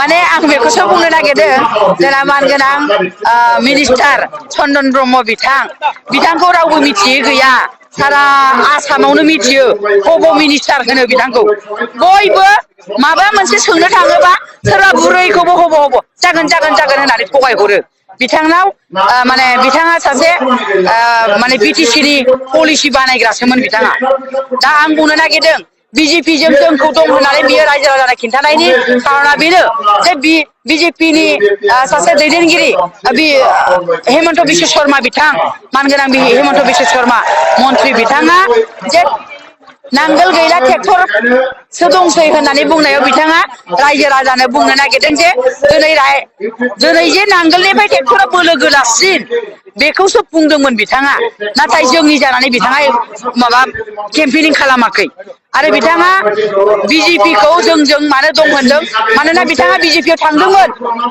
माने आं बेखौसो बुंनो नागिरदों जोंना मानगोनां मिनिस्टार चन्दन ब्रह्म बिथांखौ रावबो मिथियै गैया सारा आसामावनो मिथियो हब मिनिस्टार होनो बिथांखौ बयबो माबा मोनसे सोंनो थाङोबा सोरबा बुरैखौबो हब जागोन होननानै थगायहरो बिथांनाव माने बिथाङा सासे माने बिटिसि नि पलिसि बानायग्रासोमोन बिथाङा दा आं बुंनो नागिरदों बिजेपि जों जोंखौ दं होननानै बियो रायजो राजानो खिन्थानायनि खारना बेनो जे बिजेपि नि सासे दैदेनगिरि हेमन्त बिश्व शर्मा बिथां मानगोनां हेमन्त बिश्व शर्मा मन्त्रि बिथाङा जे नांगोल गैला ट्रेक्टरसो दंसै होननानै बुंनायाव बिथाङा रायजो राजानो बुंनो नागिरदों जे दिनै जे नांगोलनिफ्राय ट्रेक्टरा बोलो गोरासिन बेखौसो बुंदोंमोन बिथाङा नाथाय जोंनि जानानै बिथाङा माबा केम्पेनिं खालामाखै आरो बिथाङा बिजेपि खौ जों मानो दं होनदों मानोना बिथाङा बिजेपियाव थांदोंमोन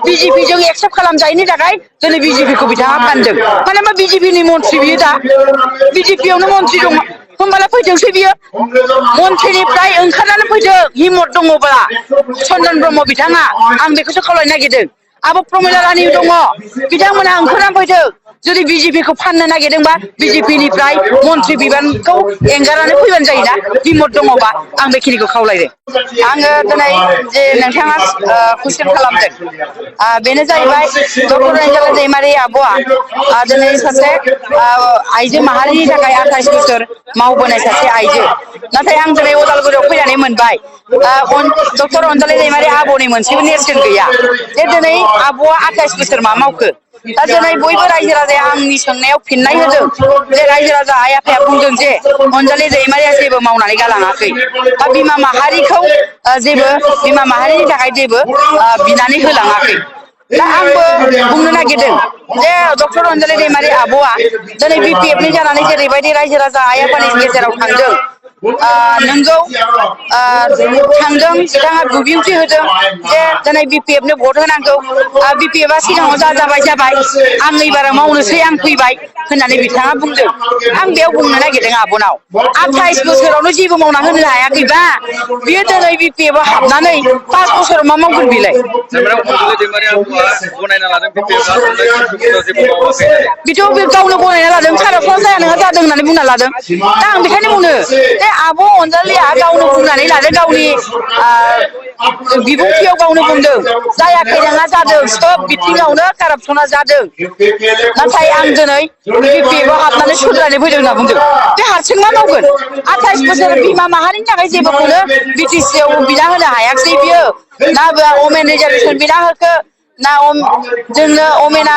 बिजेपि जों एक्सेप्ट खालामजायैनि थाखाय दिनै बिजेपि खौ बिथाङा फानदों मानो होनबा बिजेपि नि मन्त्रि बियो दा बिजेपियावनो मन्त्रि दङ होमबालाय फैथोंसै बियो मन्थ्रिनिफ्राय ओंखारनानै फैदों हिम्मत दङब्ला चन्दन ब्रह्म बिथाङा आं बेखौसो खावलायनो नागिरदों आब' प्रमिला रानि दङ बिथांमोनहा ओंखारनानै फैदों जुदि बिजेपि खौ फाननो नागिरदोंबा बिजेपि निफ्राय मन्त्रि बिबानखौ एंगारनानै फैबानो जायोना हिम्मत दङबा आं बेखिनिखौ खावलायदों आङो दिनै जे नोंथाङा कुइसन खालामदों बेनो जाहैबाय डक्टर रन्जना दैमारि आब'आ दिनै सासे आइजो माहारिनि थाखाय 28 बोसोर मावबोनाय सासे आइजो नाथाय आं दिनै उदालगुरियाव फैनानै मोनबाय डक्टर अनजालि दैमारि आब'नि मोनसेबो नेरसोन गैया जे दिनै आब'आ 28 बोसोर मा मावखो दा दिनै बयबो रायजो राजाया आंनि सोंनायाव फिननाय होदों जे रायजो राजा आइ आफाया बुंदों जे अनजालि दैमारिया जेबो मावनानै गालाङाखै बा बिमा माहारिखौ बिमा माहारिनि थाखाय जेबो बिनानै होलाङाखै दा आंबो बुंनो नागिरदों जे डक्टर अनजालि दैमारि आब'आ दिनै BPF नि जानानै जेरैबायदि रायजो राजा आइ आफानि गेजेराव थांदों नोंगौ थांदों बिथाङा बिबुंथि होदों जे दिनै BPF नो भट होनांगौ BPF आ सिगाङाव जाबाय आं एबाराव मावनोसै आं फैबाय होननानै बिथाङा बुंदों आं बेयाव बुंनो नागिरदों आब'नाव 28 बोसोरावनो जेबो मावना होनो हायाखैबा बियो दिनै BPF आव हाबनानै 5 बोसोराव मा मावगोन बेलाय बेथ' बे गावनो गनायना लादों खारापसन जाया नङा जादों होननानै बुंना लादों दा आं बेखायनो बुंनो जे आब' अनजालिया गावनो बुंनानै लादों गावनि बिबुंथियाव गावनो बुंदों जायाखै नङा जादों सब बिथिङावनो कारापसना जादों नाथाय आं दिनै BPF आव हाबनानै सुद्रायनो फैदों होनना बुंदों बे हारसिं मा मावगोन 28 बोसोर बिमा माहारिनि थाखाय जेबोखौनो BTC आव बिना होनो हायाखिसै बियो ना अमेन रिजार्भेसन बिना होखो ना जोंनो अमेना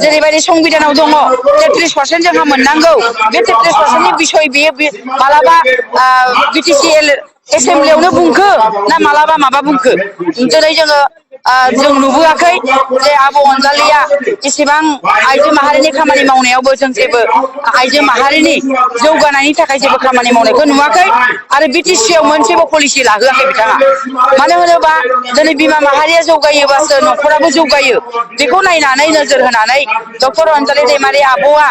जेरैबायदि संबिधानाव दङ 33% जोंहा मोननांगौ बे 33% नि बिसय बेयो मालाबा BTC एसेमब्लियावनो बुंखो ना मालाबा माबा बुंखो दिनै जों नुबोआखै जे आब' अनजालिया एसेबां आइजो माहारिनि खामानि मावनायावबो जों जेबो आइजो माहारिनि जौगानायनि थाखाय जेबो खामानि मावनायखौ नुवाखै आरो BTC आव मोनसेबो पलिसि लाहोआखै बिथाङा मानो होनोबा दिनै बिमा माहारिया जौगायोबासो न'खराबो जौगायो बेखौ नायनानै नोजोर होनानै डक्टर अनजालि दैमारि आब'आ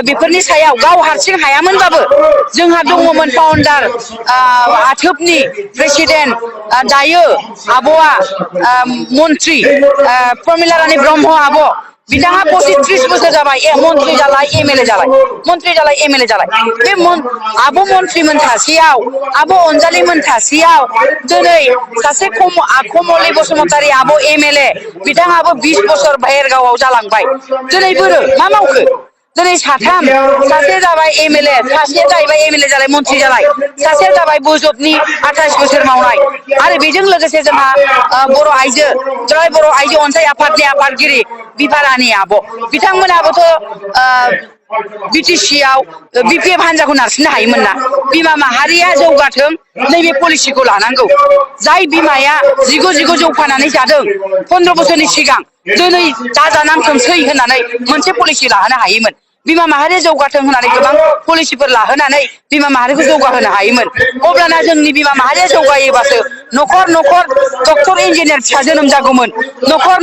बेफोरनि सायाव गाव हारसिं हायामोनबाबो जोंहा दङमोन फाउन्डार आथोबनि प्रेसिडेन्ट दायो आब'आ मन्त्रि प्रमिला रानि ब्रह्म आब' बिथाङा 25-30 बोसोर जाबाय मन्त्रि जालाय MLA जालाय बे आब' मन्त्रि मोनथासेयाव आब' अनजालि मोनथासेयाव दिनै सासे कमलि बसुमतारी आब' MLA बिथाङाबो 20 बोसोर बाहेरगावआव जालांबाय दिनै बोरो मा मावखो दिनै साथाम सासे जाबाय MLA सासेया जाहैबाय MLA जालाय मन्त्रि जालाय सासेया जाबाय बोजबनि 28 बोसोर मावनाय आरो बेजों लोगोसे जोंहा बर' आइजो अनसाय आफादनि आफादगिरि बिफा रानि आब' बिथांमोनाबोथ' BTC आव BPF हान्जाखौ नारसिननो हायोमोन ना बिमा माहारिया जौगाथों नैबे पलिसिखौ लानांगौ जाय बिमाया जिगु जौ फाननानै जादों 15 बोसोरनि सिगां दिनै दाजानांथोंसै होननानै मोनसे पलिसि लाहोनो हायोमोन बिमा माहारिया जौगाथों होननानै गोबां पलिसिफोर लाहोनानै बिमा माहारिखौ जौगाहोनो हायोमोन अब्लाना जोंनि बिमा माहारिया जौगायोबासो न'खर डक्टर इन्जिनियार फिसा जोनोम जागौमोन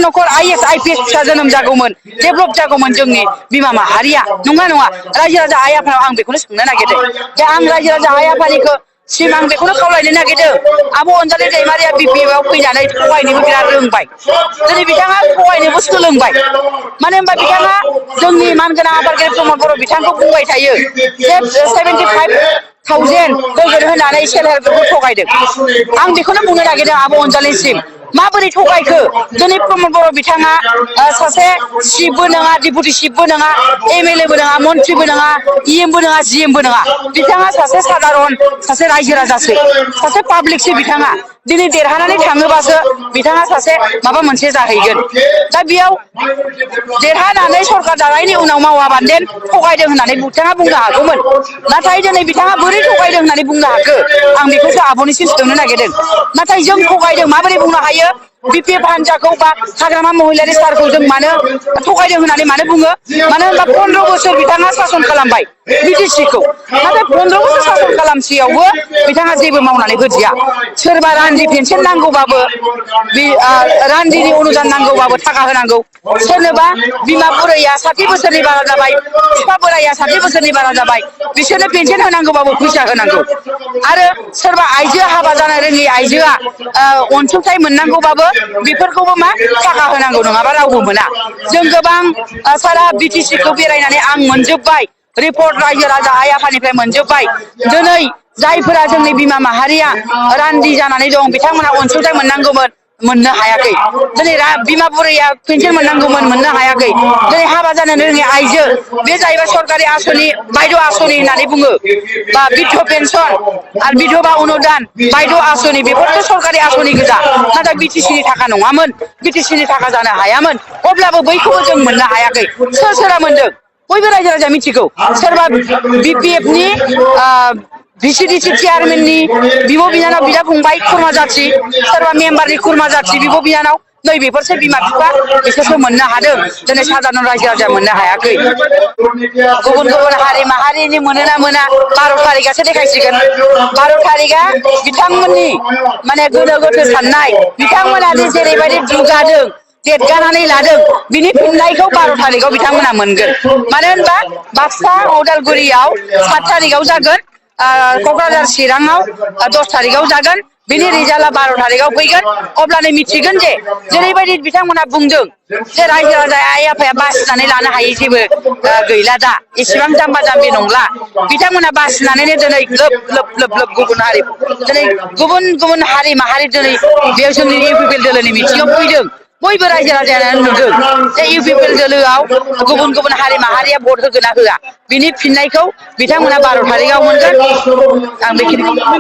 न'खर IAS IPS फिसा जोनोम जागौमोन डेभलप जागौमोन जोंनि बिमा माहारिया नङा रायजो राजा आइ आफानाव आं बेखौनो सोंनो नागिरदों जे आं रायजो राजा आइ आफानिखौ सिम आं बेखौनो खावलायनो नागिरदों आब' अनजालि दैमारिया BPF आव फैनानै थगायनोबो बिराद रोंबाय दिनै बिथाङा थगायनोबो सोलोंबाय मानो होनबा बिथाङा जोंनि मानगोनां आफादगिरि प्रमद बर' बिथांखौ बुंबाय थायो जे 75,000 होगोन होननानै सेल्फ हेल्प ग्रुपखौ थगायदों आं बेखौनो बुंनो नागिरदों आब' अनजालिसिम माबोरै थगायखो दिनै प्रमद बर' बिथाङा सासे चिफबो नङा डिपुटि चिफबो नङा MLA बो नङा मन्थ्रिबो नङा EM बो नङा GM बो नङा बिथाङा सासे सादारन सासे रायजो राजासो सासे पाब्लिकसो बिथाङा दिनै देरहानानै थाङोबासो बिथाङा सासे माबा मोनसे जाहैगोन दा बेयाव देरहानानै सरकार दानायनि उनाव मावाबादेन थगायदों होननानै बिथाङा बुंनो हागौमोन नाथाय दिनै बिथाङा बोरै थगायदों होननानै बुंनो हाखो आं बेखौसो आब'निसिम सोंनो नागिरदों नाथाय जों थगायदों माबोरै बुंनो हायो BPF हान्जाखौ बा हाग्रामा महिलारि सारखौ जों मानो थगायदों होननानै मानो बुङो मानो होनबा 15 बोसोर बिथाङा सासन खालामबाय BTC खौ नाथाय 15 बोसोर सासन खालामसेयावबो बिथाङा जेबो मावनानै होदिया सोरबा रान्दि पेन्सन नांगौबाबो रान्दिनि अनुदान नांगौबाबो थाखा होनांगौ सोरनोबा बिमा बुरैया 60 बोसोरनि बारा जाबाय बिफा बोराइया 60 बोसोरनि बारा जाबाय बिसोरनो पेन्सन होनांगौबाबो फैसा होनांगौ आरो सोरबा आइजो हाबा जानो रोङि आइजोआ अनसुंथाइ मोननांगौबाबो बेफोरखौबो मा थाखा होनांगौ नङाबा रावबो मोना जों गोबां सारा BTC खौ बेरायनानै आं मोनजोब्बाय रिपर्ट रायजो राजा आइ आफानिफ्राय मोनजोब्बाय दिनै जायफोरा जोंनि बिमा माहारिया रान्दि जानानै दं बिथांमोना अनसुंथाइ मोननांगौमोन मोननो हायाखै दिनै बिमा बुरैया पेन्सन मोननांगौमोन मोननो हायाखै दिनै हाबा जानो रोङि आइजो बे जाहैबाय सरकारि आसनि बायद' आसनि होननानै बुङो बा बिधवा पेन्सन आरो बिधवा अनुदान बायद' आसनि बेफोरथ' सरकारि आसनि गोजा नाथाय BTC नि थाखा नङामोन BTC नि थाखा जानो हायामोन अब्लाबो बैखौबो जों मोननो हायाखै सोर सोरा मोनदों बयबो रायजो राजा मिथिगौ सोरबा BPF नि VCDC चेयारमेननि बिब' बिनानाव बिदा फंबाय खुरमा जाथि सोरबा मेम्बारनि खुरमा जाथि बिब' बिनानाव नै बेफोरसो बिमा बिफा बिसोरसो मोननो हादों दिनै साधारन रायजो राजाया मोननो हायाखै गुबुन गुबुन हारि माहारिनि मोनोना मोना 12 थारिखआसो देखायसिगोन 12 थारिखआ बिथांमोननि माने गोनो गोथो साननाय बिथांमोना जेरैबायदि दुगादों देदगानानै लादों बिनि फिननायखौ 12 थारिखआव बिथांमोना मोनगोन मानो होनबा बाक्सा उदालगुरियाव 7 थारिखआव जागोन क'क्राझार चिराङाव 10 थारिखआव जागोन बिनि रिजाल्टआ 12 थारिखआव फैगोन अब्लानो मिथिगोन जे जेरैबायदि बिथांमोना बुंदों जे रायजो राजा आइ आफाया बासिनानै लानो हायै जेबो गैला दा एसेबां जाम्बा जाम्बि नंला बिथांमोना बासिनानैनो दिनै लोब लोब लोब लोब गुबुन हारि दिनै गुबुन गुबुन हारि माहारि दिनै बेयाव जोंनि UPPL दोलोनि मिथिङाव फैदों बयबो रायजो राजायानो नुदों जे UPPL दोलोआव गुबुन गुबुन हारि माहारिया भट होगोन ना होआ बिनि फिननायखौ बिथांमोना 12 थारिखआव मोनगोन आं बेखिनिखौ